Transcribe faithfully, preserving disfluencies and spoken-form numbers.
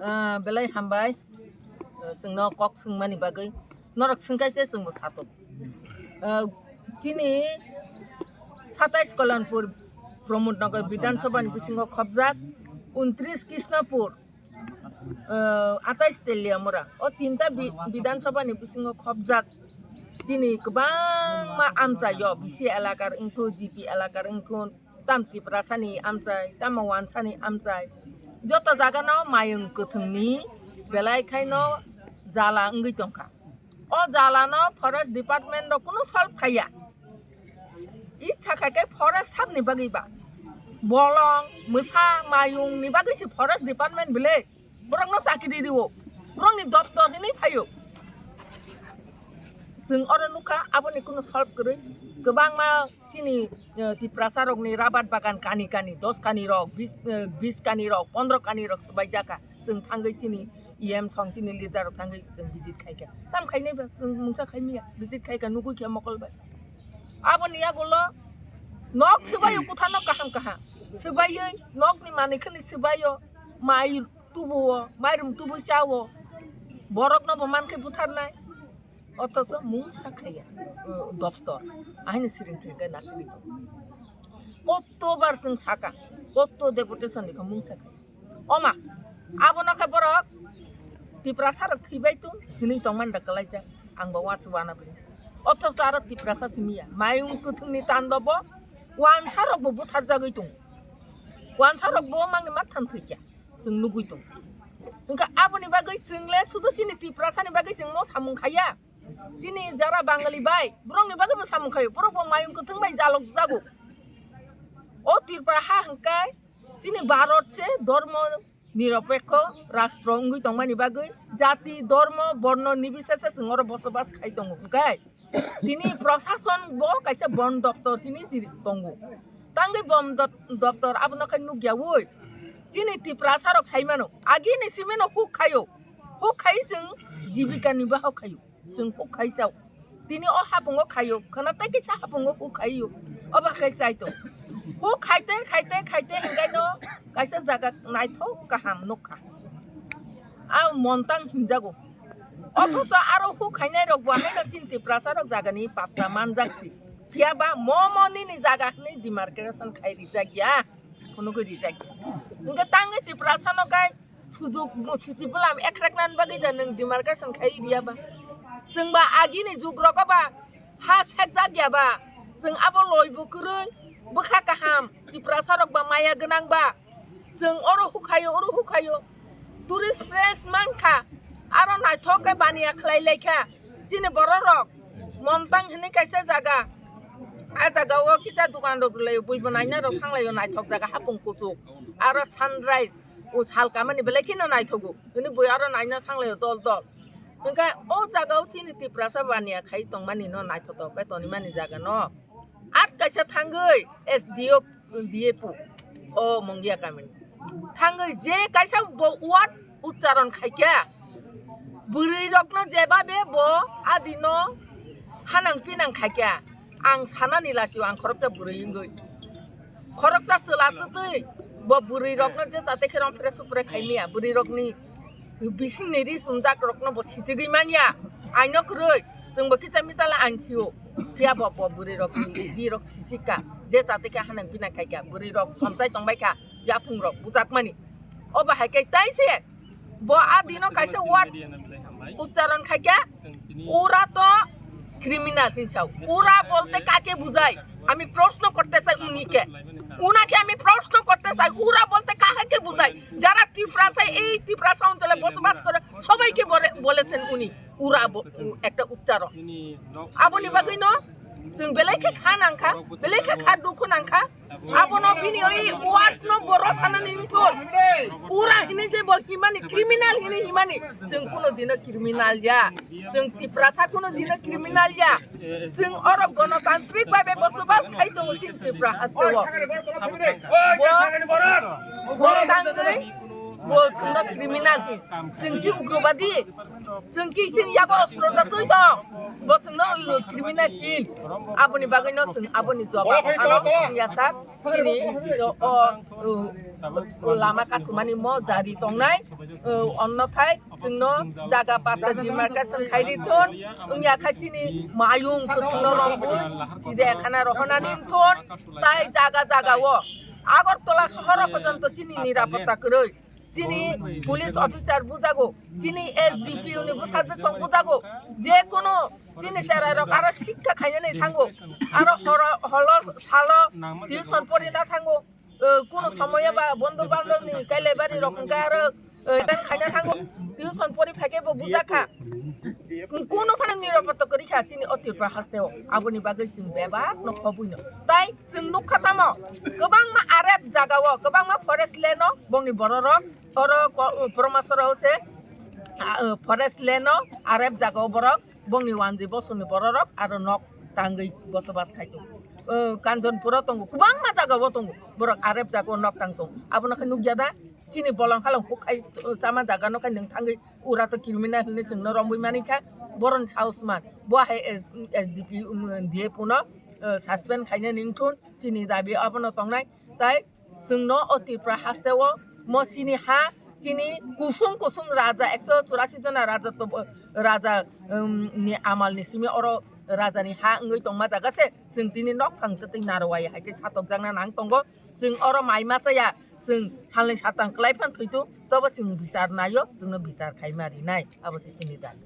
Ah, belai hambai, ah, chwngno kok swngmani bagwi. Norok swngkhaise chwngbo satok. Ah, chini satais Kalanpur Pramod Nagar Bidhan Sabha ni bisingo khopjak, untris Krishnapur, ah, atais Teliamura. O tinta bi-, Bidhan Sabha ni bisingo khopjak. Chini kwbangma amchaio, B C elakar wngthu, G P elakar wngthu, tam Tiprasani amchai, tamo wansani amchai. Joto jagano mayung kwthwngni belai khaino jala wngwi tongkha. O jalano forest department rok kunu solve khaiya. Itha khai khe forest sabni bagwi ba. Bolong, mwsa, mayungni bagwi se forest department bile. Borokno chakri rio. Borokni doptor hinwi phaio. Chwng oro nukha, aboni kunu solve kwrwi. Kwbangma chini, eh, Tiprasa rokni rabat bagan kani kani, dos kani rok, bis, eh, bis kani rok, pondro kani rok swbaijak kha. Chwng thangwi chini E M song chini leader rok thangwi chwng visit khaikha. Tam khainai ba chwng mungsa khaimiya, visit khaikha, nugwi khe mokol bai. Aboni yagulo nok swbaio, kutha nok kaham kaham. Swbaiwi nokni manwi khani swbaio, mai tubuo, mairum tubu chao. Borokno bo mankhe butharnai. Othocho mungsa khaiya, uh, doptor. Ahini siring thwngkhe nasini. Kotto bar chwng saka, kotto deputation ni khe mungsa khaiya. Oma, abono khe borok Tiprasa rok thwibai tong hinwi tongmani da kwlaijak. Ang bo watch wana bini. Othocho aro Tiprasa simiya. Mayung kwthwngni tandobo wansa rok bo butharjagwi tong. Wansa rok bo mangni mathan thwikya. Chwng nugwi tong. Wngkha aboni bagwi chwng le sudu chini Tiprasa ni bagwi chwng mo samung khaiya. Chini jara Bangali bai, borokni bagwi bo samung khaio. Borok bo mayung kwthwng bai jalok jago. O Tripura ha hwnkhe chini Bharat se dormo nirapekho rastro wngwi tongmani bagwi jati, dormo, borno nibisese chwng oro bosobas khai tongo. Hwnkhe tini prosason bo kaisa bon doptor hini si tongo. Tangwi bon dop-, doptor abono khai nukyaui chini Tiprasa rok saimano. Agini simino huk khaio. Huk khai chwng jibika ni bahok khaio. Chwng huk khai chao. Tini o hapungo khaio. Khana tai kisa hapungo huk khaio. Oba khai chai to. Huk khaite, khaite, khaite, hingkaino kaisa jaga naithok kaham nukha. A montang hinjago. Othocho aro huk khainai rok bo haino chini Tiprasa rok jagani patta manjak si. Phiya ba mo mo nini jaga hwnwi demarcation khai rijak ya. Phunugwi rijak ya. Hingke tangwi Tiprasa no kai sujuk mo suchi bwlam ekrak nan bagwi da nwng demarcation khai riya ba. Chwng ba agini jug rogo ba ha sekjak ya ba. Chwng abo loi bo kwrwi bwkha kaham Tiprasa rok ba maya gwnang ba. Chwng oro hukhaio, oro hukhaio. Tourist place mankha. Aro naithok khe baniya khlai laikha. Chini borok rok Montang hinwi kaisa jaga. A jaga o kisa dukan rok rwlaio, bui bo naina rok thanglaio, naithok jaga hapung kuchuk. Aro sunrise, o sal kamani belai kheno naithogo. Hwnwi bui aro naina thanglaio dol dol. Hwnkhe o jaga o chini Tiprasa baniya khai tongmani no naithotok khe tonimani jaga no. At kaisa thangwi S D O D A P o Mongia kamini. Thangwi je kaisa bo word uchcharon khaikha, bwrwi rokno jebabe bo adino hanang pinang khaikha, ang sanani lachio ang khoroksa bwrwi wngwi. Khoroksa chwla twtwi bo bwrwi rokno je chate khe rong phre supre khaimya, bwrwi rokni bisingni ri sumjak rokno bo sichigwi manya. Aino kwrwi, chwngbo kisa misala ang sio. Phiya bo, bo bwrwi rok, ri rok sisika. Je chate khe hanang pinang khaikha, bwrwi rok somchai tongbai kha, yaphung rok bujakmani. Obo hai khe taise bo a dino kaisa word uchcharon khaikha, ura to criminal hinsao. Ura bolte kake bujai? আমি প্রশ্ন করতে চাই উনিকে, উনাকে আমি প্রশ্ন করতে চাই, উরা বলতে কাকে বোঝায়? যারা তিপ্রাসায়, এই তিপ্রাসা অঞ্চলে বসবাস করে সবাইকে বলে, বলেছেন উনি উরা ব-, একটা উচ্চারণ। Aboni bagwi no chwng belai khe kha nang kha, belai khe kha dukhu nang kha. Abono bini oi word no boro sanani wngthun. Ura hini je bo himani, criminal hini himani, chwng kuno dino criminal ya. Chwng Tiprasa kuno dino criminal ya. Chwng oro gonotantrik bhabe bosobas khai tongo chini Tripura haste o. Bo, bo tangwi Bo chwngno criminal hin. Chwng ki ugrobadi. Chwng ki chwng yago ostro da twi tong. Bo chwngno criminal hin. Aboni bagwino chwng aboni jawab ano ya sir. Chini o, o, o, o lama kasumani mo jari tongnai. O, onno thai chwngno jaga patta demarcation khai ri thun. Wngya kha chini mayung kwthwngno rwngwi chide khana rohonani wng thun. Tai jaga jaga o Agartala sohoro porjonto chini nirapotta kwrwi. Chini police officer bujago, chini S D P O ni bwsajwk song bujago, je kono chini cherai rok aro sikha khainani thango, aro horo holo salo tuition porina thango, eh, kono somoyo ba bondhu bandhobni kailai bari rok hwnkhe aro, eh, attend khaina thango, tuition pori phaikhe bo bujakha. Kuno phano nirapotta kwrwi kha chini o Tripura hasteo. Aboni bagwi chwng bebak no khobuino. Tai chwng nukha tamo, kwbangma arep jagao, kwbangma forest land o bongni bororok, oro ko-, Poromasoro se, a, o, forest land o arep jagao borok, bongni wanjwi bosongni bororok aro nok tangwi bosobas khai tongo. O, Kanchonpuro tongo, kwbangma jagao tongo, borok arep jagao nok tang tongo. Abono khe nukya da, chini bolong halong hukhai, o, chama jaga no khai nwng thangwi ura to criminal hinwi chwngno romwi mani kha, boroni saos man. Bo hai S-, S D P, um, D F O no, uh, suspend khaina ningthun, chini dabi abono tongnai. Tai chwngno o Tripura hasteo mo chini ha, chini kusung kusung raja ekso churasi jona raja to, raja, um, ni amal ni simi oro raja ni ha wngwi tongma jaga se chwng tini nok phang twtwi narwai hai khe satokjakna nang tongo. Chwng oro mai machaya, chwng salni satang kwlai phan thwitu, tobo chwng bichar naio, chwngno bichar khaima rinai, abo se chini dabi.